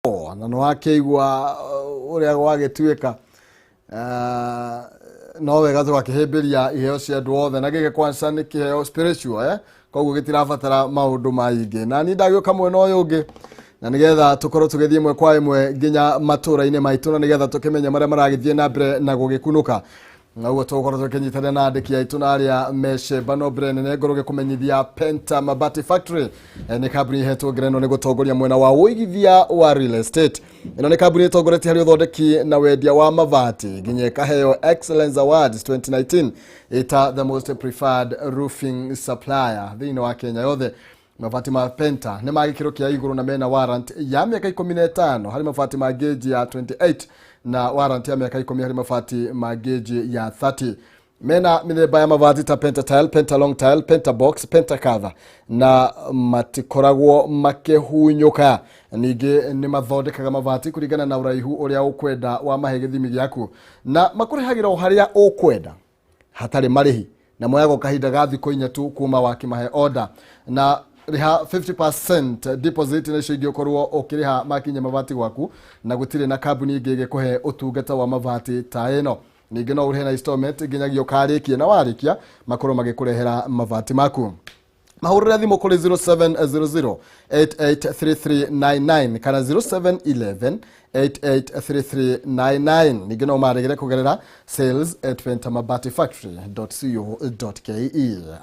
Na nĩ wakĩigua ũrĩa gwagĩtuĩka. No wega tũgakĩhĩmbĩria iheo cia andũ othe, na gĩkĩ kwanza nĩ kĩheo spiritual, eh? Koguo gĩtirabatara maũndũ maingĩ. Na niĩ ndagĩũka mwena ũyũ ũngĩ na nĩgetha tũkorwo tũgĩthiĩ ĩmwe kwa ĩmwe nginya matũra-inĩ maitũ, na nĩgetha tũkĩmenye marĩa maragĩthiĩ na mbere na gũgĩkunũka. Na ũguo tũgũkorwo tũkĩnyitanĩra na andĩki aitũ na arĩa mecemba. No mbere nene ngorwo ngĩkũmenyithia Penta Mabati Factory nĩ kambuni ihetwo ngerenwa nĩ gũtongoria mwena wa ũigithia wa real estate. Ĩno nĩ kambuni ĩtongoretie harĩ ũthondeki na wendia wa mabati, nginya ĩkaheo Excellence Awards 2019 ĩta the most preferred roofing supplier thĩinĩ wa Kenya yothe. Mabati ma Penta nĩ ma gĩkĩro kĩa igũrũ na mena warrant ya mĩaka 15 harĩ mabati ma gauge ya 28, na warrant ya mĩaka 10 harĩ mabati ma gauge ya 30. Mena mĩthemba ya mabati ta Penta Tile, Penta Long Tile, Penta Box, Penta Cover, na matikoragwo makĩhunyũka. Ningĩ nĩ mathondekaga mabati kũringana na ũraihu ũrĩa ũkwenda wa mahe gĩthimi gĩaku, na makũrehagĩra o harĩa ũkwenda hatarĩ marĩhi, na moyagwo kahinda ga thikũ 4 tu kuma wakĩmahe order. Na rĩha 50% deposit, na icio ingĩ ũkorwo ũkĩrĩha makinya mabati gwaku, na gũtirĩ na kambuni ĩngĩ ĩgĩkũhe ũtungata wa mabati ta ĩno. Ningĩ no ũrĩhe na installment nginyagia ũkarĩkie, na warĩkia makorwo magĩkũrehera mabati maku. Mahũrĩre thimũ kũrĩ 0700 883399 kana 0711 883399. Ningĩ no marĩgĩre kũgerera sales@pentamabatifactory.co.ke.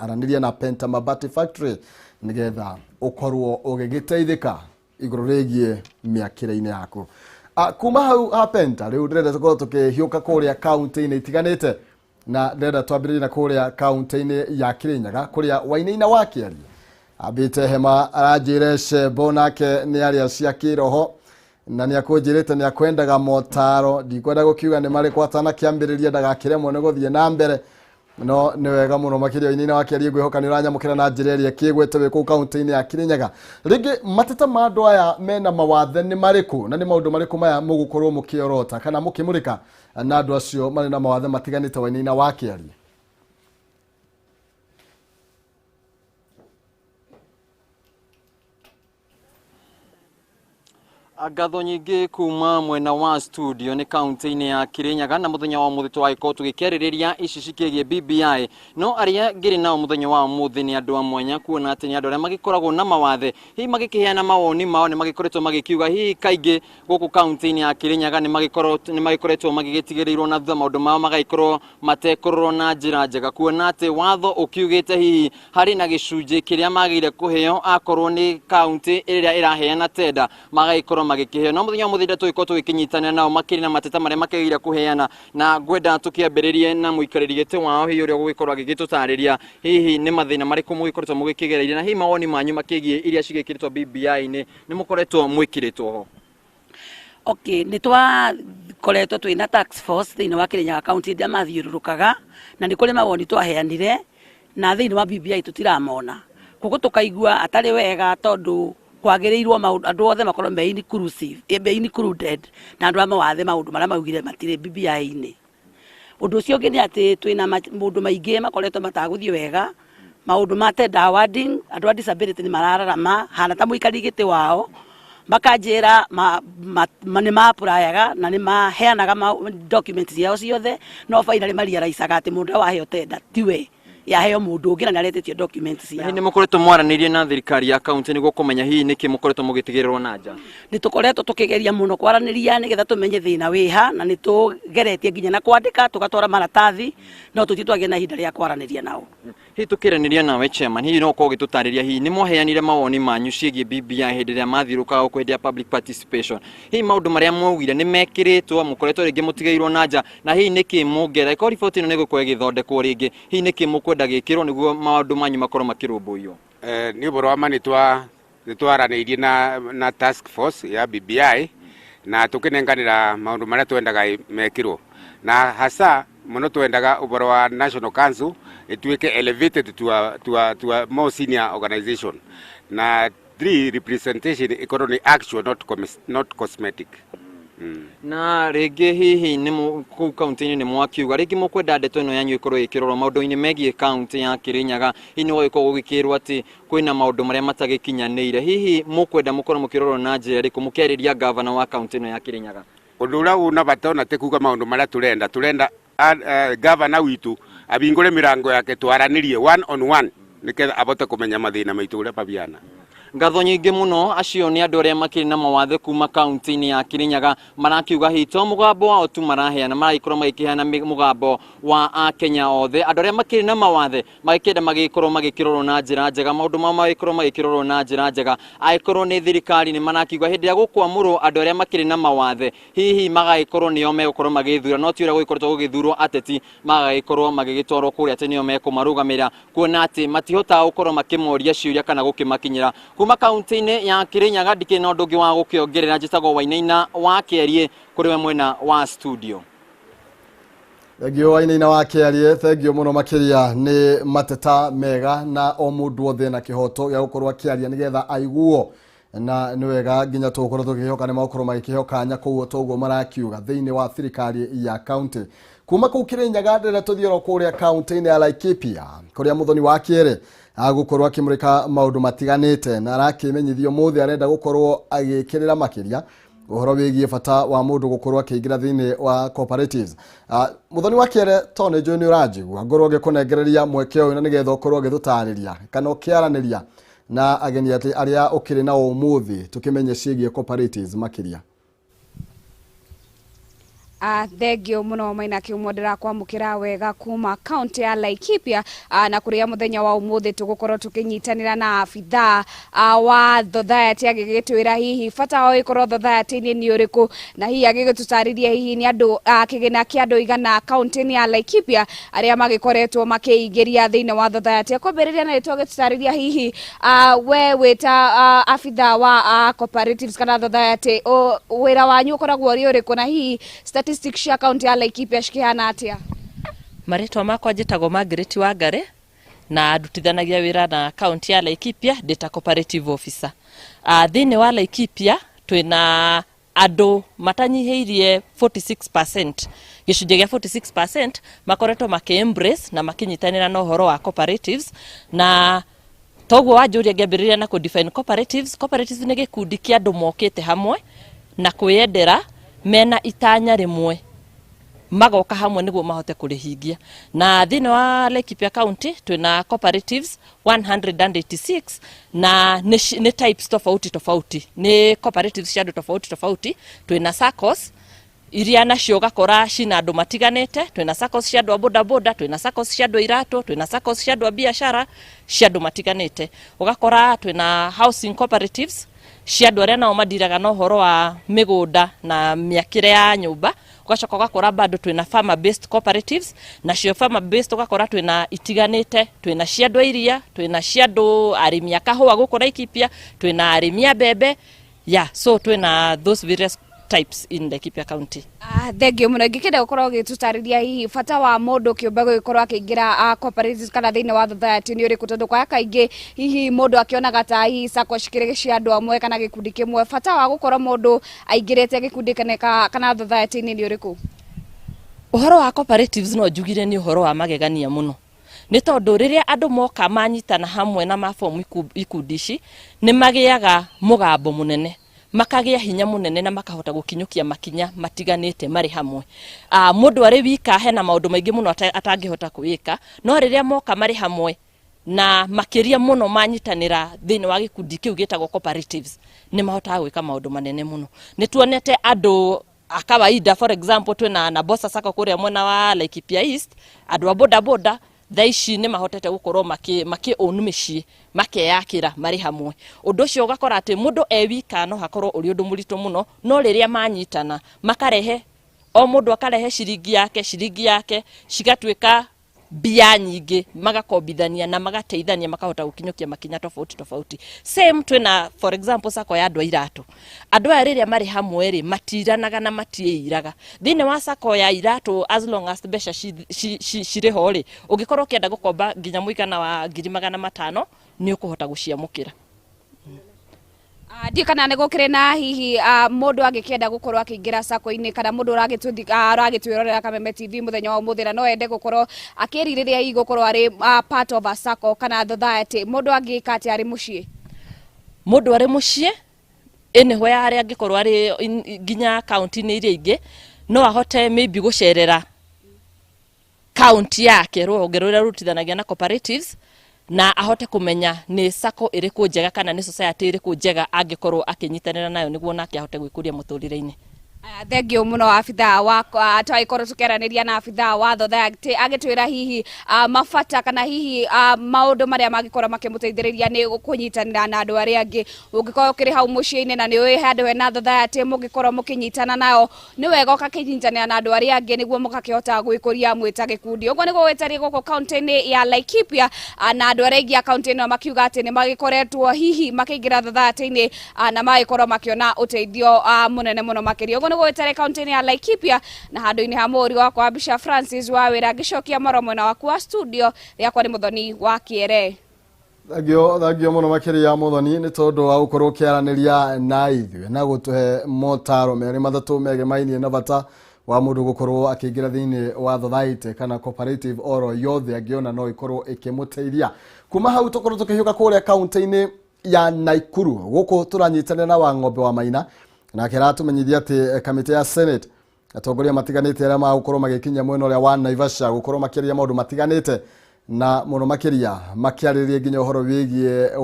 Aranĩria na Penta Mabati Factory nĩgetha ũkorwo ũgĩgĩteithĩka igũrũ rĩgiĩ mĩakĩre-inĩ yaku. Kuma hau ha Penta, rĩu ndĩrenda tũkorwo tũkĩhiũka kũrĩa kaunti-inĩ itiganĩte, na ndĩrenda twambĩrĩrie na kũrĩa kaunti-inĩ ya Kirinyaga, kũrĩa Wainaina wa Kĩaria ambĩte hema aranjĩre cembo nake nĩ arĩa cia kĩroho, na nĩ akũnjĩrĩte nĩ akwendaga motaro. Ndikwenda gũkiuga nĩ marĩkũ atanakĩambĩrĩria ndagakĩremwo nĩ gũthiĩ na mbere, no nĩ wega mũno makĩria. Wainaina wa Kĩaria, ngwĩhoka nĩ ũranyamũkĩra na njĩra ĩrĩa kĩgwete wĩ kũu kaunti-inĩ ya Kirinyaga. Rĩngĩ mateta ma andũ aya mena mawathe nĩ marĩkũ, na nĩ maũndũ marĩkũ maya mũgũkorwo mũkĩorota kana mũkĩmũrĩka na andũ acio marĩ na mawathe matiganĩte? Wainaina wa Kĩaria. Ngatho nyingĩ kuma mwena wa studio. Nĩ kaunti-inĩ ya Kirinyaga, na mũthenya wa ũmũthĩ tũragĩkorwo tũgĩkĩarĩrĩria ici cikĩgiĩ BBI. No arĩa ngĩrĩ nao mũthenya wa ũmũthĩ nĩ andũ a mwanya, kuona atĩ nĩ andũ arĩa magĩkoragwo na mawathe. Hihi magĩkĩheana mawoni mao nĩ magĩkoretwo magĩkiuga hihi kaingĩ gũkũ kaunti-inĩ ya Kirinyaga nĩ magĩkoretwo magĩgĩtigĩrĩirwo na thutha, maũndũ mao magagĩkorwo matekũrorwo na njĩra njega, kuona atĩ watho ũkiugĩte hihi harĩ na gĩcunjĩ kĩrĩa magĩrĩire kũheo akorwo nĩ kaunti ĩrĩa ĩraheana tenda magagĩkorwo magĩkĩheo. No mũthenya wa mũthenya tũgĩkorwo tũgĩkĩnyitanĩra nao makĩria na mateta marĩa makĩgĩrĩire kũheana, na ngwenda tũkĩambĩrĩrie na mũikarĩri gĩtĩ wao, hihi ũrĩa ũgũgĩkorwo agĩgĩtũtarĩria hihi nĩ mathĩna marĩkũ mũgĩkoretwo mũgĩkĩgereire, na hihi mawoni manyu makĩgiĩ iria cigĩkĩrĩtwo BBI-inĩ nĩ mũkoretwo mwĩkĩrĩtwo ho. Okay, nĩ twakoretwo twĩ na task force thĩinĩ wa Kirinyaga County ĩrĩa mathiũrũrũkaga, na nĩ kũrĩ mawoni twaheanire na thĩinĩ wa BBI tũtiramona. Koguo tũkaigua atarĩ wega, tondũ kwagĩrĩirwo maũndũ andũ othe makorwo me inclusive, me included, na andũ a mawathe maũndũ marĩa maugire matirĩ BBI-inĩ. Ũndũ ũcio ũngĩ nĩ atĩ twĩna maũndũ maingĩ makoretwo matagũthiĩ wega, maũndũ ma tender awarding. Andũ a disability nĩ marararama hana ta mũikari gĩtĩ wao, makanjĩra nĩ ma-applyaga na nĩ maheanaga documents ciao ciothe, no finally marealizaga atĩ mũndũ ũrĩa waheo tender tiwe, yaheo mũndũ ũngĩ, na nĩ aretĩtio documents ciao. Hihi nĩ mũkoretwo mwaranĩirie na thirikari ya kaunti nĩguo kũmenya hihi nĩkĩ mũkoretwo mũgĩtigĩrĩrwo na nja? Nĩ tũkoretwo tũkĩgeria mũno kwaranĩria nĩgetha tũmenye thĩna wĩha, na nĩ tũgeretie nginya na kwandĩka tũgatwara maratathi, no tũtirĩ twagĩa na ihinda rĩa kwaranĩria nao. Hihi tũkĩranĩria nawe chairman, hihi no ũkorwo ũgĩtũtarĩria hihi nĩ mwaheanire mawoni manyu ciĩgiĩ BBI hĩndĩ ĩrĩa mathiũrũrũkaga gũkũ hĩndĩ ya public participation? Hihi maũndũ marĩa mwaugire nĩ mekĩrĩtwo, mũkoretwo rĩngĩ mũtigĩirwo na nja, na hihi nĩkĩ mũngera ĩkorwo riboti ĩno nĩ ĩgũkorwo ĩgĩthondekwo rĩngĩ, hihi nĩkĩ mũkwenda gĩkĩrwo nĩguo maũndũ manyu makorwo makĩrũmbũiyo? Nĩ ũhoro wa ma nĩ twaranĩirie na task force ya BBI na tũkĩnenganĩra maũndũ marĩa twendaga mekĩrwo, na hasa mũno twendaga ũhoro wa National Council ĩtuĩke elevated to a more senior organization, na three representation ĩkorwo nĩ actual, not cosmetic. Na rĩngĩ hihi nĩ kũu kaunti-inĩ nĩ mwakiuga rĩngĩ mũkwenda ndeto ĩno yanyu ĩkorwo ĩkĩrorwo maũndũ-inĩ megiĩ kaunti ya Kirinyaga, hihi nĩ gũgĩkorwo gũgĩkĩrwo atĩ kwĩna maũndũ marĩa matagĩkinyanĩire, hihi mũkwenda mũkorwo mũkĩrorwo na njĩra ĩrĩkũ mũkĩarĩria gavana wa kaunti ĩno ya Kirinyaga? Ũndũ ũrĩa wĩna bata ona ti kuga maũndũ marĩa turenda gavana witũ abingũre mĩrango yake twaranĩrie one on one nĩgetha abote kũmenya mathĩna maitũ ũrĩa babiana. Ngatho nyingĩ mũno. Acio nĩ andũ arĩa makĩrĩ na mawathe kuma kaunti-inĩ ya Kirinyaga, marakiuga hihi to mũgambo wao tu maraheana, maragĩkorwo magĩkĩheana mũgambo wa akenya othe, andũ arĩa makĩrĩ na mawathe magĩkĩenda magĩkorwo magĩkĩrorwo na njĩra njega, maũndũ mao magĩkorwo magĩkĩrorwo na njĩra njega. Angĩkorwo nĩ thirikari, nĩ marakiuga hĩndĩ ĩrĩa gũkwamũrwo andũ arĩa makĩrĩ na mawathe, hihi magagĩkorwo nĩo megũkorwo magĩthura, no ti ũrĩa gũgĩkoretwo gũgĩthurwo ateti magagĩkorwo magĩgĩtwarwo kũrĩa atĩ nĩo mekũmarũgamĩrĩra, kuona atĩ matihotaga gũkorwo makĩmoria ciũria kana gũkĩmakinyĩra. Kuma kaunti-inĩ ya Kirinyaga ndikĩrĩ na ũndũ ũngĩ wa gũkĩongerera. Njĩtagwo Wainaina wa Kĩarie, kũrĩ we mwena wa studio. Thengio, Wainaina wa Kĩarie, thengio mũno makĩria. Nĩ mateta mega na o mũndũ wothe na kĩhoto gĩa gũkorwo akĩaria nĩgetha aiguo, na nĩ wega nginya tũgũkorwo tũkĩhoka nĩ magũkorwo magĩkĩheo kanya kũu toguo marakiuga thĩinĩ wa thirikari ya kaunti. Kuma kũu Kirinyaga ndĩrenda tũthiĩ oro kũrĩa kaunti-inĩ ya Laikipia, kũrĩa Mũthoni wa Kĩere agũkorwo akĩmũrĩka maũndũ matiganĩte, na arakĩmenyithio mũthĩ arenda gũkorwo agĩkĩrĩra makĩria ũhoro wĩgiĩ bata wa mũndũ gũkorwo akĩingĩra thĩinĩ wa cooperatives. Mũthoni wa Kĩere, to nĩ njũĩ nĩ ũranjigua, ngorwo ngĩkũnengereria mweke ũyũ na nĩgetha ũkorwo ũgĩtũtarĩria kana ũkĩaranĩria na ageni atĩ arĩa ũkĩrĩ nao ũmũthĩ, tũkĩmenye ciĩgiĩ cooperatives makĩria. Thengio muno, Maina Kiumo. Ndĩrakwamũkĩra wega kuma kaunti ya Laikipia, na kũrĩa mũthenya wa ũmũthĩ tũgũkorwo tũkĩnyitanĩra na abithaa wa society, agĩgĩtwĩra hihi bata wa gũkorwo society-inĩ nĩ ũrĩkũ, na hihi agĩgĩtũtarĩria hihi nĩ andũ kĩgĩna kĩa andũ igana kaunti-inĩ ya Laikipia arĩa magĩkoretwo makĩingĩria thĩinĩ wa society. Kwambĩrĩria na rĩtwa, agĩtũtarĩria hihi we wĩta abithaa wa cooperatives kana society, wĩra wanyu ũkoragwo ũrĩ ũrĩkũ, na hihi statistics cia kaunti ya Laikipia cikĩhana atĩa? Marĩtwa makwa njĩtagwo Margaret Wangari, na ndutithanagia wĩra na kaunti ya Laikipia ndĩ ta cooperative officer. Thĩinĩ wa Laikipia twĩna andũ matanyihĩirie 46%, gĩcunjĩ gĩa 46% makoretwo makĩ embrace na makĩnyitanĩra na ũhoro wa cooperatives. Na toguo wanjũria, ngĩambĩrĩria na kũ define cooperatives. Cooperatives nĩ gĩkundi kĩa andũ mokĩte hamwe na kwĩyendera, mena itanya rĩmwe, magoka hamwe nĩguo mahote kũrĩhingia. Na thĩinĩ wa Laikipia County twĩna cooperatives 186, na nĩ types tofauti tofauti, nĩ cooperatives cia andũ tofauti tofauti. Twĩna SACCOS iria nacio ũgakora cina andũ matiganĩte. Twĩna SACCOS cia andũ a bodaboda, twĩna SACCOS cia andũ a iratũ, twĩna SACCOS cia andũ a biacara, cia andũ matiganĩte. Ũgakora twĩna housing cooperatives cia andũ arĩa nao mandiraga na ũhoro wa mĩgũnda na mĩakĩre ya nyũmba. Ũgacoka ũgakora bado twĩna farmer based cooperatives, nacio farmer based ũgakora twĩna itiganĩte, twĩna cia andũ a iria, twĩna cia andũ arĩmi a kahũa gũkũ Laikipia, twĩna arĩmi a mbembe. Yeah, so twĩna those various types in Laikipia County. Thengio mũno. Ingĩkĩenda gũkorwo ũgĩtũtarĩria hihi bata wa mũndũ kĩũmbe gũgĩkorwo akĩingĩra cooperatives kana thĩinĩ wa society nĩ ũrĩkũ, tondũ kwa kaingĩ hihi mũndũ akĩonaga ta hihi SACCO cikĩrĩ cia andũ amwe kana gĩkundi kĩmwe. Bata wa gũkorwo mũndũ aingĩrĩte gĩkundi kana society-inĩ nĩ ũrĩkũ? Ũhoro wa cooperatives no njugire nĩ ũhoro wa magegania mũno, nĩ tondũ rĩrĩa andũ moka manyitana hamwe na mabomu ikundi ici, nĩ magĩaga mũgambo mũnene, makagĩa hinya mũnene, na makahota gũkinyũkia makinya matiganĩte marĩ hamwe. Mũndũ arĩ wika hena maũndũ maingĩ mũno atangĩhota kwĩka, no rĩrĩa moka marĩ hamwe, na makĩria mũno manyitanĩra thĩinĩ wa gĩkundi kĩu gĩtagwo cooperatives, nĩ mahotaga gwĩka maũndũ manene mũno. Nĩ tuonete andũ a kawaida, for example twĩna na Bosa SACCO kũrĩa mwena wa Laikipia East, andũ a boda boda thaa ici nĩ mahotete gũkorwo makĩ own mĩciĩ, makeyakĩra marĩ hamwe. Ũndũ ũcio ũgakora atĩ mũndũ e wika no hakorwo ũrĩ ũndũ mũritũ mũno, no rĩrĩa manyitana, makarehe, o mũndũ akarehe ciringi yake, ciringi yake cigatuĩka mbia nyingĩ, magakombithania na magateithania, makahota gũkinyũkia makinya tofauti tofauti. Same twĩna, for example, SACCO ya andũ a iratũ. Andũ aya rĩrĩa marĩ hamwe rĩ, matiranaga na matiĩiraga thĩinĩ wa SACCO ya iratũ. As long as mbeca cirĩ ho rĩ, ũngĩkorwo ũkĩenda gũkomba nginya mũigana wa 500,000, nĩ ũkũhota gũciamũkĩra. Ndiũ kana nĩ gũkĩrĩ na hihi mũndũ angĩkĩenda gũkorwo akĩingĩra sacco-inĩ kana mũndũ ũragĩtwĩrorera Kameme TV mũthenya wa ũmũthĩ na no ende gũkorwo akĩrirĩria hihi gũkorwo arĩ part of a sacco kana society, mũndũ angĩka atĩa arĩ mũciĩ? Mũndũ arĩ mũciĩ, anywhere harĩa angĩkorwo arĩ, nginya kaunti-inĩ iria ingĩ, no ahote maybe gũcerera kaunti yake, rũhonge rũrĩa rũrutithanagia na cooperatives, na ahote kũmenya nĩ sacco ĩrĩkũ njega kana nĩ society ĩrĩkũ njega angĩkorwo akĩnyitanĩra nayo nĩguo nake ahote gwĩkũria mũtũrĩre-inĩ. Thengiũ mũno abithaa wa twagĩkorwo tũkĩaranĩria na abithaa wa society agĩtwĩra hihi mabata kana hihi maũndũ marĩa mangĩkorwo makĩmũteithĩrĩria nĩ kũnyitanĩra na andũ arĩa angĩ. Ũngĩkorwo ũkĩrĩ hau mũciĩ-inĩ na nĩ ũĩ handũ hena society mũngĩkorwo mũkĩnyitana nao, nĩ wega ũgakĩnyitanĩra na andũ arĩa angĩ nĩguo mũgakĩhota gwĩkũria mwĩ ta gĩkundi. Ũguo nĩguo gwĩtariĩ gũkũ kaunti-inĩ ya Laikipia, na andũ arĩa aingĩ a kaunti ĩno makiuga atĩ nĩ magĩkoretwo hihi makĩingĩra society-inĩ na magĩkorwo makĩona ũteithio mũnene mũno makĩria. Ũguo nĩguo gwĩtariĩ kaunti-inĩ ya Laikipia, na handũ-inĩ ha mũhũri wakwa wa mbica Francis wa wĩra, ngĩcokia mwaro mwena waku wa studio, rĩakwa nĩ Mũthoni wa Kĩere. Thengio, thengio mũno makĩria Mũthoni nĩ tondũ wa gũkorwo ũkĩaranĩria na ithuĩ na gũtũhe motaro merĩ matatũ megemainie na bata wa mũndũ gũkorwo akĩingĩra thĩinĩ wa society kana cooperative oro yothe angĩona no ĩkorwo ĩkĩmũteithia. Kuma hau tũkorwo tũkĩhiũka kũrĩa kaunti-inĩ ya Naikuru, gũkũ tũranyitanĩra na Wang'ombe wa Maina, nake aratũmenyithia atĩ kamĩtĩ ya Senate, atongoria matiganĩte arĩa magũkorwo magĩkinya mwena ũrĩa wa Naivasha gũkorwo makĩaria maũndũ matiganĩte, na mũno makĩria makĩarĩrĩria nginya ũhoro wĩgiĩ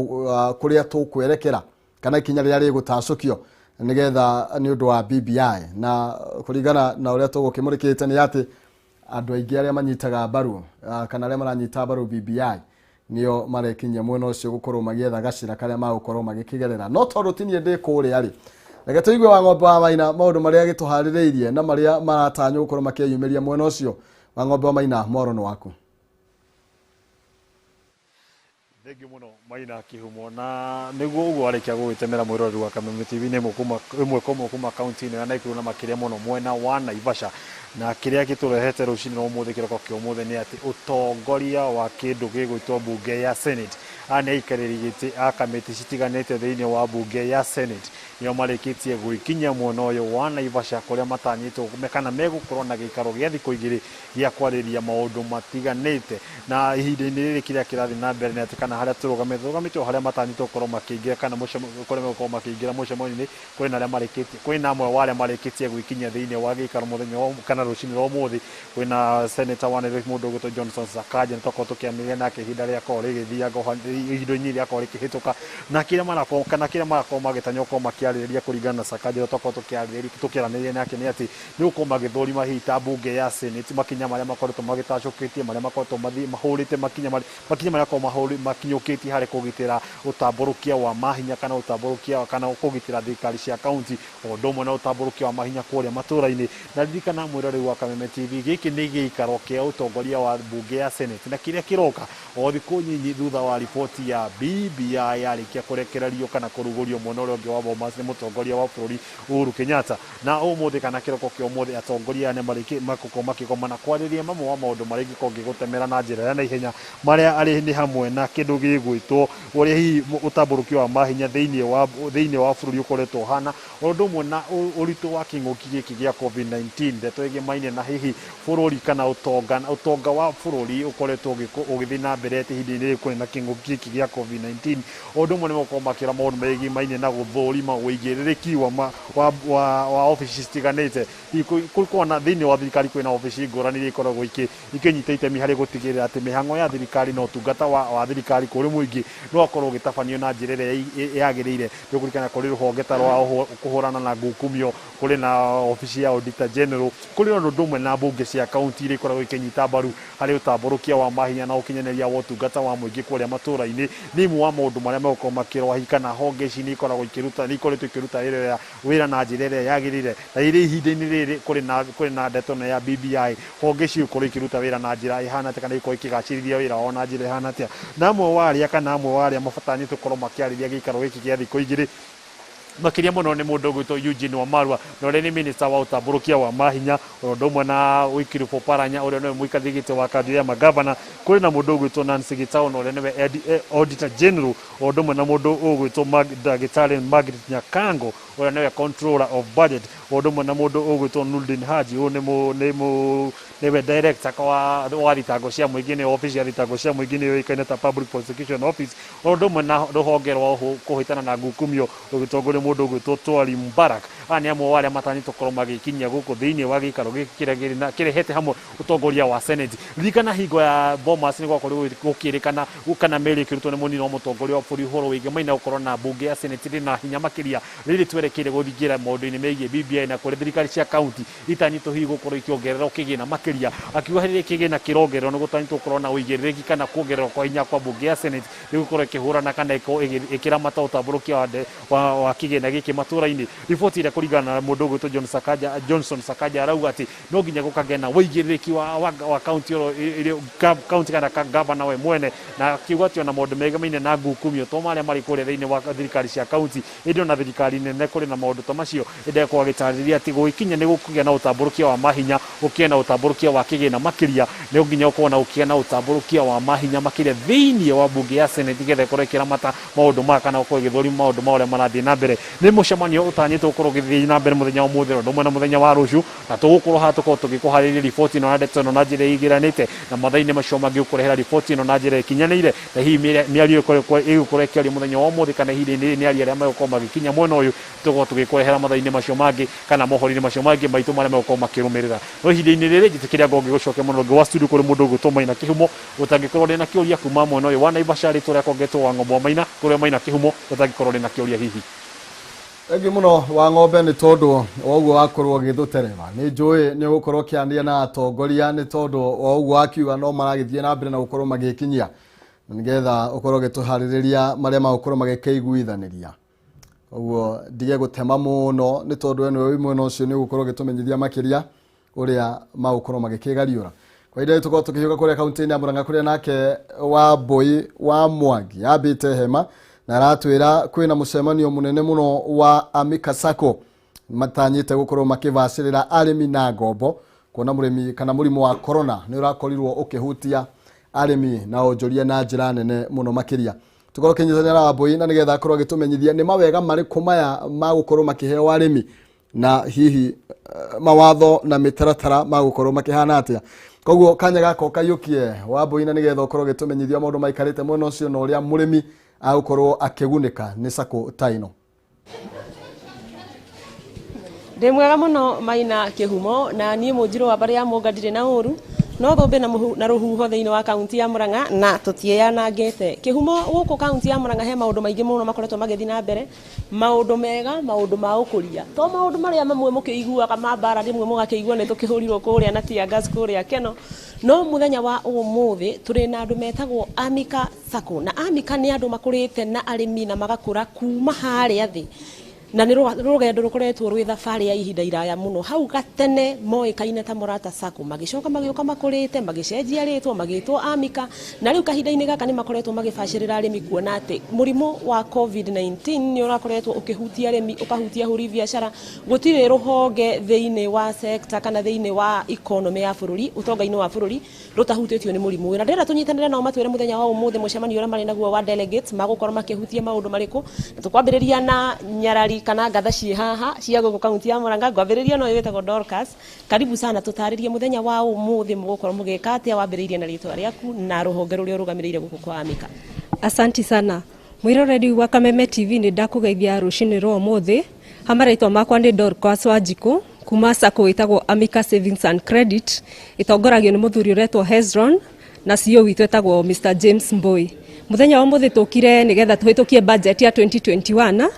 kũrĩa tũkwerekera kana ikinya rĩrĩa rĩgũtacũkio nĩgetha nĩ ũndũ wa BBI. Na kũringana na ũrĩa tũgũkĩmũrĩkĩte nĩ atĩ andũ aingĩ arĩa manyitaga mbaru kana arĩa maranyita mbaru BBI nĩo marekinyia mwena ũcio gũkorwo magĩetha gacĩra karĩa magũkorwo magĩkĩgerera. No tondũ ti niĩ ndĩ kũrĩa rĩ, reke tũigue Wang'ombe wa Maina maũndũ marĩa agĩtũharĩrĩirie na marĩa maratanywo gũkorwo makĩyumĩria mwena ũcio. Wang'ombe wa Maina, mwaro nĩ waku. Thengiũ mũno Maina Kĩhumo, na nĩguo ũguo warĩkia gũgĩtemera mwĩroreri wa Kameme TV nĩ ĩmwe kwa ĩmwe kuma kaunti-inĩ ya Naikuru na makĩria mũno mwena wa Naivasha. Na kĩrĩa gĩtũrehete rũcinĩ rwa ũmũthĩ, kĩroko kĩa ũmũthĩ, nĩ atĩ ũtongoria wa kĩndũ gĩgwĩtwo mbunge ya Senate, aya nĩ aikarĩri gĩtĩ a kamĩtĩ citiganĩte thĩinĩ wa mbunge ya Senate, nĩo marĩkĩtie gwĩkinyia mwena ũyũ wa Naivasha kũrĩa matanyĩtwo kana megũkorwo na gĩikaro gĩa thikũ 2 gĩa kwarĩrĩria maũndũ matiganĩte. Na ihinda-inĩ rĩrĩ kĩrĩa kĩrathiĩ na mbere nĩ atĩ kana harĩa tũrũgamĩte o harĩa matanyĩtwo gũkorwo makĩingĩra kana kũrĩa megũkorwo makĩingĩra mũcemanio-inĩ, kũrĩ na arĩa marĩkĩtie, kwĩ na amwe wa arĩa marĩkĩtie gwĩkinyia thĩinĩ wa gĩikaro mũthenya kana rũcinĩ rwa ũmũthĩ. Kwĩna senator wa Nairobi mũndũ ũgwĩtwo Johnson Sakaja, nĩ twakorwo tũkĩanĩrĩra nake ihinda rĩakorwo rĩgĩthianga, ihinda-inĩ rĩakorwo rĩkĩhĩtũka, na kĩrĩa marakorwo kana kĩrĩa marakorwo magĩtanywo gũkorwo makĩarĩrĩria kũringana na Sakaja ũrĩa twakorwo tũkĩaranĩria nake nĩ atĩ nĩ gũkorwo magĩthũrima hihi ta mbunge ya Senate makinya marĩa makoretwo magĩtacũkĩtie, marĩa makoretwo mahũrĩte makinya makinya marĩa makorwo makinyũkĩtie harĩ kũgitĩra ũtambũrũkia wa mahinya kana ũtambũrũkia kana kũgitĩra thirikari cia kaunti, o ũndũ ũmwe na ũtambũrũkia wa mahinya kũrĩa matũũra-inĩ. Na ririkana mwĩroreri wa Kameme TV, gĩkĩ nĩ gĩikaro kĩa ũtongoria wa mbunge ya Senate, na kĩrĩa kĩroka o thikũ nyinyi thutha wa riboti ya BBI yarĩkia kũrekererio kana kũrugũrio mwena ũrĩa ũngĩ wa Bomas nĩ mũtongoria wa bũrũri Uhuru Kenyatta. Na ũmũthĩ kana kĩroko kĩa ũmũthĩ atongoria aya nĩ magũkorwo makĩgomana kwarĩrĩria mamwe wa maũndũ marĩa ingĩkorwo ngĩgũtemera na njĩra ya naihenya, marĩa arĩ nĩ hamwe na kĩndũ gĩgwĩtwo ũrĩa hihi ũtambũrũkio wa mahinya thĩinĩ wa bũrũri ũkoretwo ũhana, o ũndũ ũmwe na ũritũ wa kĩng'ũki gĩkĩ gĩa COVID-19, ndeto ĩgĩmainie na hihi bũrũri kana ũtonga wa bũrũri ũkoretwo ũgĩthiĩ na mbere atĩ ihinda-inĩ rĩrĩ kũrĩ na kĩng'ũki gĩkĩ gĩa COVID-19. O ũndũ ũmwe nĩ gũkorwo makĩra maũndũ megiĩ na gũthũrima ũigĩrĩrĩki wa obici citiganĩte. Kũkorwo na thĩinĩ wa thirikari kwĩna obici ngũrani iria ikoragwo ikĩnyita itemi harĩ gũtigĩrĩra atĩ mĩhang'o ya thirikari na ũtungata wa thirikari kũrĩ mũingĩ no ũkorwo ũgĩtabanio na njĩra ĩrĩa yagĩrĩire. Nĩ ũkũririkana kũrĩ rũhonge ta rwa kũhũrana na ngukumio, kũrĩ na obici ya Auditor General, kũrĩ na ũndũ ũmwe na mbunge cia kaunti iria ikoragwo ikĩnyita mbaru harĩ ũtambũrũkia wa mahinya na ũkinyanĩria wa ũtungata wa mũingĩ kũrĩa matũũra-inĩ. Nĩ imwe wa maũndũ marĩa megũkorwo makĩrwo hihi kana honge ici nĩ ikoragwo ikĩruta, nĩ ikoretwo ikĩruta wĩra na njĩra ĩrĩa yagĩrĩire. Na irĩ ihinda-inĩ rĩrĩ kũrĩ na ndeto ĩno ya BBI, honge ici gũkorwo ikĩruta wĩra na njĩra ĩhana atĩa kana ikorwo ikĩgacĩrithia wĩra wao na njĩra ĩhana atĩa. Na amwe wa arĩa kana amwe wa arĩa mabatanyĩtwo gũkorwo makĩarĩria gĩikaro gĩkĩ gĩa thikũ 2 Makĩria mũno nĩ mũndũ ũgwĩtwo Eugene Wamalwa, na ũrĩa nĩ minister wa ũtambũrũkia wa mahinya, ũndũ ũmwe na Wycliffe Oparanya, ũrĩa nĩwe mũikarĩri gĩtĩ wa kanjũ ya magavana. Kũrĩ na mũndũ ũgwĩtwo Nancy Gitau, na ũrĩa nĩwe Auditor General, o ũndũ ũmwe na mũndũ ũgwĩtwo Ndagĩtarĩ Margaret Nyakango, ũrĩa nĩwe Controller of Budget, o ũndũ ũmwe na mũndũ ũgwĩtwo Nurdin Haji, ũyũ nĩ mũ nĩ mũ nĩwe director wa thitango cia mũingĩ, nĩ office ya thitango cia mũingĩ, nĩyo yũĩkaine ta Public Prosecution Office, o ũndũ ũmwe na rũhonge rwa kũhĩtana na ngukumio rũgĩtongorio mũndũ ũgwĩtwo Twali Mbarak. Aya nĩ amwe wa arĩa matanyĩtwo gũkorwo magĩkinyia gũkũ thĩinĩ wa gĩikaro gĩkĩ kĩrĩa kĩrehete hamwe ũtongoria wa Senate. Ririkana hingo ya Bomas nĩ gwakorirwo gũkĩrĩkana kana mĩario ĩkĩrutwo nĩ mũnini wa mũtongoria wa bũrũri ũhoro wĩgiĩ maina gũkorwo na mbunge ya Senate ĩrĩ na hinya makĩria rĩrĩ twerekeire gũthingira maũndũ-inĩ megiĩ BBI, na kũrĩa thirikari cia kaunti itanyĩtwo hihi gũkorwo ikĩongererwo kĩgĩna makĩria. Akiuga rĩrĩ kĩgĩna kĩrongererwo, nĩ gũtanyĩtwo gũkorwo na ũigĩrĩrĩki kana kuongererwo kwa hinya kwa mbunge ya Senate nĩ gũkorwo ĩkĩhũrana kana ĩkorwo ĩkĩramata ũtambũrũkia wa kĩgĩna gĩkĩ matũra-inĩ. Riboti ĩrĩa kũringana na mũndũ ũgwĩtwo John Sakaja, Johnson Sakaja, arauga atĩ no nginya gũkagĩa na ũigĩrĩrĩki wa kaunti oro kaunti kana gavana we mwene, na akiuga atĩ ona maũndũ megamaine na ngukumio to marĩa marĩ kũrĩa thĩinĩ wa thirikari cia kaunti, ĩndĩ ona thirikari nene kũrĩ na maũndũ ta macio. Ĩndĩ akorwo agĩtarĩria atĩ gũgĩkinya nĩ gũkũgĩa na ũtambũrũkia wa mahinya, gũkĩgĩa na ũtambũrũkia wa kĩgĩna makĩria, nĩ nginya gũkorwo na gũkĩgĩa na ũtambũrũkia wa mahinya makĩria thĩinĩ wa mbunge ya Senate, nĩgetha ĩkorwo ĩkĩramata maũndũ maya kana gũkorwo ĩgĩthũrima maũndũ ma ũrĩa marathiĩ na mbere. Nĩ mũcemanio ũtanyĩtwo gũkorwo ũgĩthiĩ na mbere mũthenya wa ũmũthĩ, ũndũ ũmwe na mũthenya wa rũciũ, na tũgũkorwo haha tũkorwo tũgĩkũharĩria riboti ĩno na ndeto ĩno na njĩra ĩigĩranĩte, na mathaa-inĩ macio mangĩ gũkũrehera riboti ĩno na njĩra ĩkinyanĩire, na hihi mĩario ĩgũkorwo ĩkĩario mũthenya wa ũmũthĩ kana ihinda-inĩ rĩrĩ nĩ aria arĩa megũkorwo magĩkinya mwena ũyũ, tũgũkorwo tũgĩkũrehera mathaa-inĩ macio mangĩ kana mohoro-inĩ macio mangĩ maitũ marĩa megũkorwo makĩrũmĩrĩra. No ihinda-inĩ rĩrĩ, njĩtĩkĩria ngorwo ngĩgũcokia mũno rũngĩ wa studio kũrĩ mũndũ ũgwĩtwo Maina Kĩhumo, ũtangĩkorwo ũrĩ na kĩũria kuma mwena ũyũ wa Naivasha. Rĩtwa rĩakwa ngetwo wa Ng'ombe wa Maina, kũrĩ Maina Kĩhumo, ũtangĩkorwo ũrĩ na kĩũria hihi. Thengiũ mũno wa Ng'ombe nĩ tondũ wa ũguo wakorwo ũgĩtũtereba. Nĩ njũĩ nĩ ũgũkorwo ũkĩaria na atongoria nĩ tondũ wa ũguo wakiuga no maragĩthiĩ na mbere na gũkorwo magĩkinyia, na nĩgetha ũkorwo ũgĩtũharĩrĩria marĩa magũkorwo magĩkĩiguithanĩria. Koguo ndige gũtema mũno nĩ tondũ we nĩwe wĩ mwena ũcio, nĩ ũgũkorwo ũgĩtũmenyithia makĩria ũrĩa magũkorwo magĩkĩgariũra. Kwa ihinda rĩrĩ tũkorwo tũkĩhiũka kũrĩa kaunti-inĩ ya Murang'a, kũrĩa nake wa Mbui wa Mwangi yambĩte hema na aratwĩra kwĩna mũcemanio mũnene mũno wa Amika Sacco, matanyĩte gũkorwo makĩbacĩrĩra arĩmi na ngombo, kuona mũrĩmi kana mũrimũ wa corona nĩ ũrakorirwo ũkĩhutia arĩmi na onjoria na njĩra nene mũno makĩria. Tũkorwo kĩnyitanĩra na Wambui na nĩgetha akorwo agĩtũmenyithia nĩ mawega marĩkũ maya magũkorwo makĩheo arĩmi, na hihi mawatho na mĩtaratara magũkorwo makĩhana atĩa. Koguo kanya gaka ũkaiyũkie, Wambui, na nĩgetha ũkorwo ũgĩtũmenyithia maũndũ maikarĩte mwena ũcio na ũrĩa mũrĩmi agũkorwo akĩgunĩka nĩ sacco ta ĩno. Ndĩ mwega mũno, Maina Kĩhumo, na niĩ mũnjirũ wa mbarĩ ya Mũnga ndirĩ na ũru no thũmbĩ na, na rũhuho thĩinĩ wa kaunti ya Murang'a na tũtiĩyanangĩte. Kĩhumo, gũkũ kaunti ya Murang'a he maũndũ maingĩ mũno makoretwo magĩthiĩ na mbere, maũndũ mega, maũndũ ma ũkũria, to maũndũ marĩa mamwe mũkĩiguaga ma mbara, rĩmwe mũgakĩigua nĩ tũkĩhũrirwo kũrĩa na tear gas kũrĩa Keno. No mũthenya wa ũmũthĩ tũrĩ na andũ metagwo Amika Sacco, na Amika nĩ andũ makũrĩte na arĩmi na magakũra kuma harĩa thĩ, na nĩ rũgendo rũkoretwo rwĩ thabarĩ ya ihinda iraya mũno. Hau gatene moĩkaine ta Morata Sacco, magĩcoka magĩũka makũrĩte, magĩcenjia rĩtwa, magĩtwo Amika, na rĩu kahinda-inĩ gaka nĩ makoretwo magĩbacĩrĩra arĩmi, kuona atĩ mũrimũ wa COVID-19 nĩ ũrakoretwo ũkĩhutia arĩmi, ũkahutia ahũri biacara. Gũtirĩ rũhonge thĩinĩ wa sector kana thĩinĩ wa economy ya bũrũri, ũtonga-inĩ wa bũrũri, rũtahutĩtio nĩ mũrimũ ũyũ. Na ndĩrenda tũnyitanĩre nao matwĩre mũthenya wa ũmũthĩ mũcemanio ũrĩa marĩ naguo wa delegates magũkorwo makĩhutia maũndũ marĩkũ. Na tũkwambĩrĩria na nyarari kana ngatha ciĩ haha cia gũkũ kaunti ya Murang'a. Ngwambĩrĩria na ũyũ wĩtagwo Dorcas. Karibu sana, tũtarĩrie mũthenya wa ũmũthĩ mũgũkorwo mũgĩka atĩa, wambĩrĩirie na rĩtwa rĩaku na rũhonge rũrĩa ũrũgamĩrĩire gũkũ kwa Amika. Asanti sana, mwiroreri wa Kameme TV, nĩ ndakũgeithia rũcinĩ rwa ũmũthĩ. Ha marĩtwa makwa nĩ Dorcas Wanjikũ kuma sacco ĩtagwo Amika Savings and Credit, ĩtongoragio nĩ mũthuri ũretwo Hezron na CEO witũ etagwo Mr James Mbui. Mũthenya wa ũmũthĩ tũkire nĩgetha tũhĩtũkie budget ya 2021,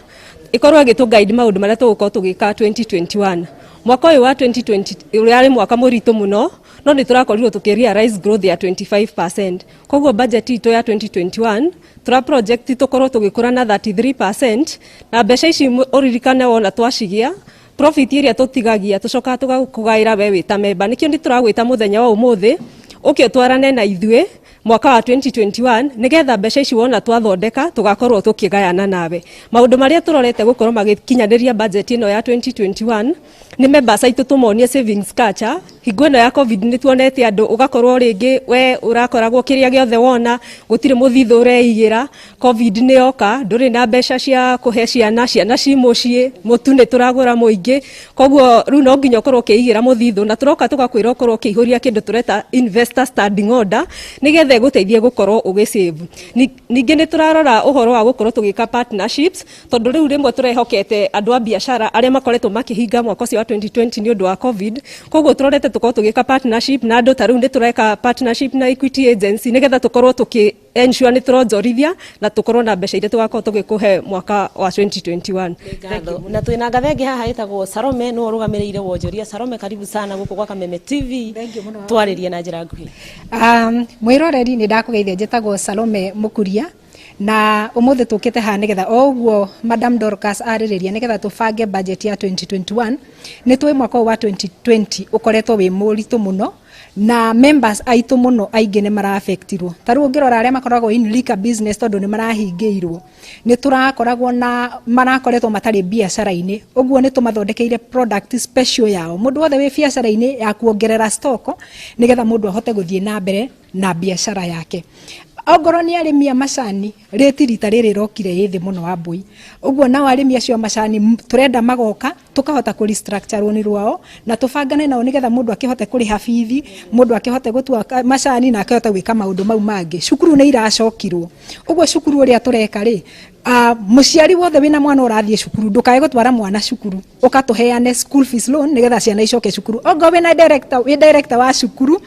ĩkorwo ĩgĩtũ guide maũndũ marĩa tũgũkorwo tũgĩka 2021. Mwaka ũyũ wa 2020 ũrarĩ mwaka mũritũ mũno, no nĩ tũrakorirwo tũkĩ realize growth ya 25%. Koguo budget itũ ya 2021 tũra project tũkorwo tũgĩkũra na 33%. Na mbeca ici ũririkane wona twacigia profit ĩrĩa tũtigagia, tũcokaga tũgakũgaĩra we wĩ ta member. Nĩkĩo nĩ tũragwĩta mũthenya wa ũmũthĩ Ũke ũtwarane na ithuĩ mwaka wa 2021 nigetha mbeca ici wona twathondeka tugakorwo tukigayana nawe. Maundu maria turorete gukorwo magikinyaniria budget ino ya 2021 ni members aitu tumonie savings culture. Hingo ĩno ya covid nĩ tuonete andũ ũgakorwo rĩngĩ we ũrakoragwo kĩrĩa gĩothe wona gũtirĩ mũthithũ ũreigĩra. Covid nĩ yoka, ndũrĩ na mbeca cia kũhe ciana, ciana ci mũciĩ, mũtu nĩ tũragũra mũingĩ, koguo rĩu no nginya ũkorwo ũkĩigĩra mũthithũ, na tũroka tũgakwĩra ũkorwo ũkĩihũria kĩndũ tũreta investor standing order nĩgetha ĩgũteithie gũkorwo ũgĩsave. Ningĩ nĩ tũrarora ũhoro wa gũkorwo tũgĩka partnerships, tondũ rĩu rĩmwe tũrehokete andũ a biacara arĩa makoretwo makĩhinga mwaka ũcio wa 2020 nĩ ũndũ wa covid, koguo tũrorete tũkorwo tũgĩka partnership na andũ ta rĩu nĩ tũreka partnership na Equity Agency nĩgetha tũkorwo tũkĩ ensure nĩ tũronjorithia na tũkorwo na mbeca iria tũgakorwo tũgĩkũhe mwaka wa 2021. Ngatho. Na twina ngathenge haha ĩtagwo Salome nĩwe ũrũgamĩrĩire wonjoria. Salome, karibu sana gũkũ gwa Kameme TV, twarĩrie na njĩra nguhĩ. Mwĩroreri nĩ ndakũgeithia, njĩtagwo Salome Mũkuria na ũmũthĩ tũkĩte haha nĩgetha o ũguo Madam Dorcas arĩrĩria nĩgetha tũbange budget ya 2021. Nĩ tũĩ mwaka ũyũ wa 2020 ũkoretwo wĩ mũritũ mũno na members aitũ mũno aingĩ nĩ maraafektirwo. Ta rĩu ũngĩrora arĩa makoragwo in liquor business, tondũ nĩ marahingĩirwo, nĩ tũrakoragwo na marakoretwo matarĩ biacara-inĩ, ũguo nĩ tũmathondekeire product special yao, mũndũ wothe wĩ biacara-inĩ ya kuongerera stock nĩgetha mũndũ ahote gũthiĩ na mbere na biacara yake. Ongorwo nĩ arĩmi a macani, rĩti rita rĩrĩ rokire ĩ thĩ mũno wa mbũi, ũguo nao arĩmi acio a macani tũrenda magoka tũkahota kũ restructure rũni rwao na tũbangane nao nĩgetha mũndũ akĩhote kũrĩha bithi, mũndũ akĩhote gũtua macani na akĩhote gwĩka maũndũ mau mangĩ. Cukuru nĩ iracokirwo, ũguo cukuru ũrĩa tũreka rĩ, mũciari wothe wĩna mwana ũrathiĩ cukuru ndũkae gũtwara mwana cukuru, ũkatũheane school fees loan nĩgetha ciana icoke cukuru. Ongorwo wĩna director, wĩ director wa cukuru,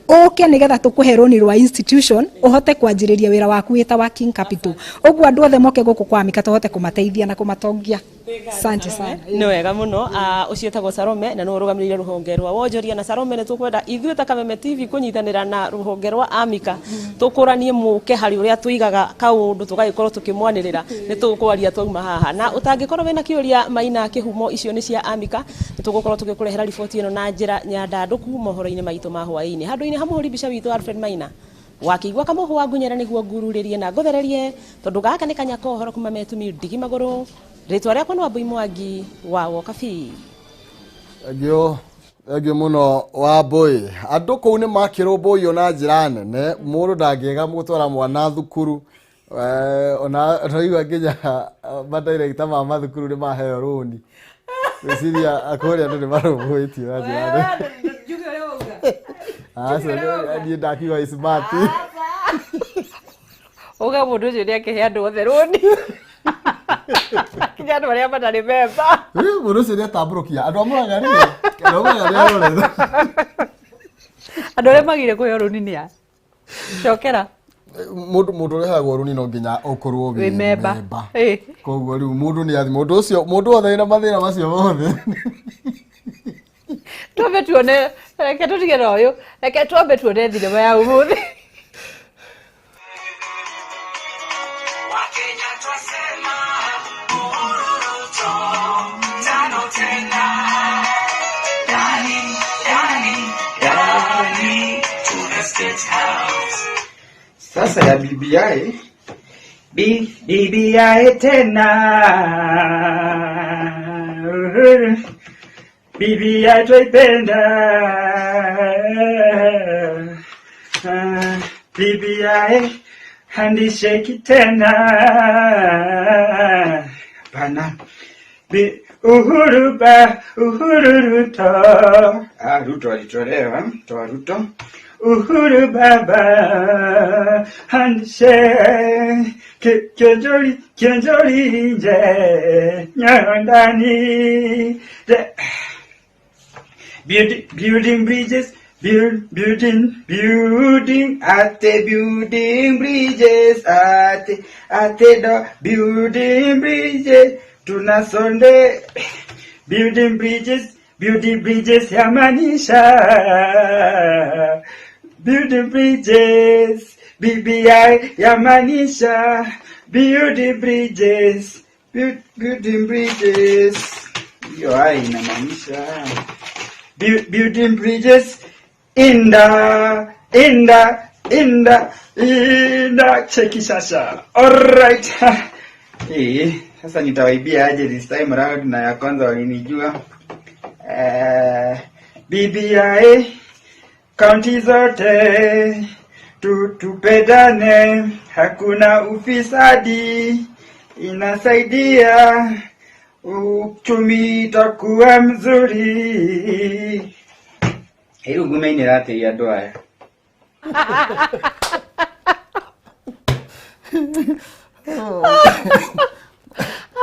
ũke nĩgetha tũkũhe rũni rwa institution ũhote kwanjĩrĩria wĩra waku wĩta working capital. Ũguo andũ othe moke gũkũ kwa Amika tũhote kũmateithia na kũmatongia. Asante sana. Nĩ wega mũno. Ũcio etagwo Salome na nĩwe ũrũgamĩrĩire rũhonge rwa wonjoria. Na Salome, nĩ tũkwenda ithuĩ ta Kameme TV kũnyitanĩra na rũhonge rwa Amika tũkũranie mũke harĩ ũrĩa tũigaga kaũndũ tũgagĩkorwo tũkĩmwanĩrĩra. Nĩ tũkwaria twauma haha, na ũtangĩkorwo wĩna kĩũria Maina Kĩhumo, icio nĩ cia Amika. Nĩ tũgũkorwo tũgĩkũrehera riboti ĩno na njĩra nyandandũku mohoro-inĩ maitũ ma hwaĩ-inĩ. Handũ-inĩ ha mũhũri mbica witũ Alfred Maina wakĩigua kamũhũ wa ngunyere nĩguo ngururĩrie na ngũthererie, tondũ gaka nĩ kanyaka ũhoro kuma metumi ndigi magũrũ. Rĩtwa rĩakwa nĩ Wambui Mwangi wa Wokabi. Thank you mũno Wambui. Andũ kũu nĩ makĩrũmbũiyo na njĩra nene, mũndũ ndangĩega gũtwara mwana thukuru. Ona twaigua nginya madirector ma mathukuru nĩ maheo rũni. Gwĩciria kũrĩa andũ nĩ marũmbũĩtio na njĩra nene. Aca, niĩ ndakiuga smart. Uga mũndũ ũcio nĩ akĩhe andũ othe rũni, nginya andũ arĩa matarĩ memba. Mũndũ ũcio nĩ atambũrũkia andũ a Mũrang'a rĩ, andũ a Mũrang'a nĩ arorete. Andũ arĩa magire kũheo rũni nĩ a cokera. Mũndũ ũrĩa ũheagwo rũni no nginya ũkorwo wĩ wĩ memba. Memba. Koguo rĩu mũndũ nĩ athi mũndũ ũcio, mũndũ wothe wĩna mathĩna macio mothe. Twambe tuone, reke tũtige na ũyũ, reke twambe tuone thinema ya ũmũthĩ. Wakenya twasema Uhuru Ruto tano tena, ndani ndani ndani to the State House. Sasa ya BBI, B, BBI tena. Uhuru. BBI twaipenda. Ah, BBI handshake tena. Hapana. Uhuru ba Uhuru Ruto. Ah, Ruto alitolewa, toa Ruto. Uhuru baba handshake kionjori kionjori nje nyayo ndani. Building bridges, build, building, building, at the building bridges, at the building bridges, tunasonde, building bridges, building bridges yamaanisha, building bridges, BBI yamaanisha, building bridges, building bridges, hiyo hai inamaanisha building bridges in the Inda inda inda, cheki sasa. Alright. Eh, sasa nitawaibia aje this time round na ya kwanza walinijua. Eh, BBI kaunti zote tupendane, hakuna ufisadi, inasaidia uchumi itakuwa mzuri. Rĩu ngumainĩra atĩa andũ aya?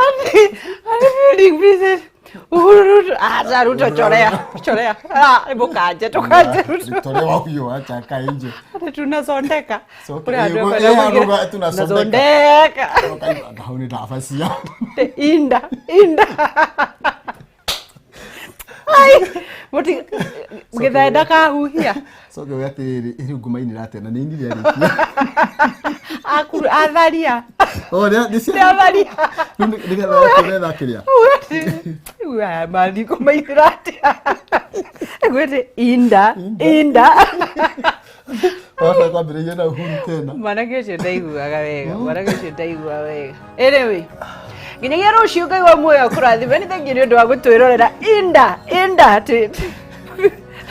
Ati building bridges. Uhuru Ruto. Ah, Ruto chorea. Chorea. Ah, mukanje tukanje Ruto. Tolewa huyo acha akae nje. Ati tunasondeka. So, Kuri andũ eh, ekwenda eh, andũ kuingira- tunasondeka. Tunasondeka. Hau nĩ ndabacia. Inda, inda. Ai, muti githae ndakahuhia. Coke uge atĩrĩrĩ, rĩu ngumainĩra atĩa na nĩ inire arĩkia. Akuru atharia. Oh, nĩ Nĩ atharia. Nĩgetha ũretha kĩrĩa. Aya mathiĩ kũmaithĩra atĩa? Gwĩte inda, inda. Wabata kwambĩrĩria na Uhuru tena. Mwanake ũcio ndaiguaga wega, mwanake ũcio ndaiguaga wega. Anyway, nginyagia rũciũ Ngai wa muoyo akũrathime. Nĩ thengiũ nĩ ũndũ wa gũtwĩrorera inda, inda atĩ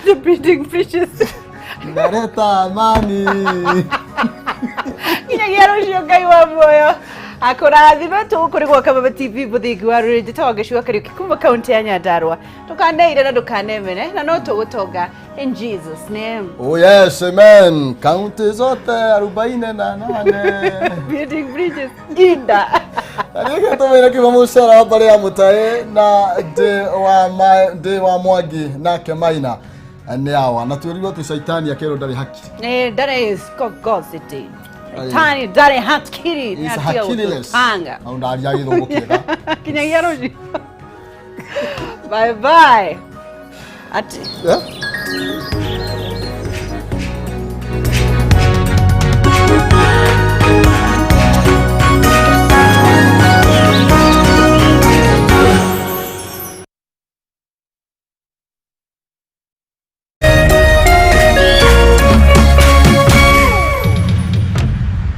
the building bridges. Inaleta amani. Nginyagia rũciũ Ngai wa muoyo akũrathime. Tũgũkũrĩ gwa Kameme TV mũthingi wa rũrĩrĩ njĩtagwo Gĩcua Kariũki kuma kaunti ya Nyandarua. Ndũkaneire na ndũkanemene na no tũgũtonga in Jesus name. Oh yes, amen. Kaunti zote 48. Building bridges inda. Rĩngĩ tũmwĩre kiuma mũcara wa mbarĩ ya mũtaĩ na ndĩ wa Mwangi nake Maina nĩ awa na twĩrirwo atĩ caitani akerwo ndarĩ hakiri. Eh, ndarĩ skogosity. Tani ndarĩ hakiri. Is Natiga hakililess. gũtũtanga. Au ndaria gĩthũngũ kĩega. Kinyagia rũciũ. Bye bye. Ati. Yeah?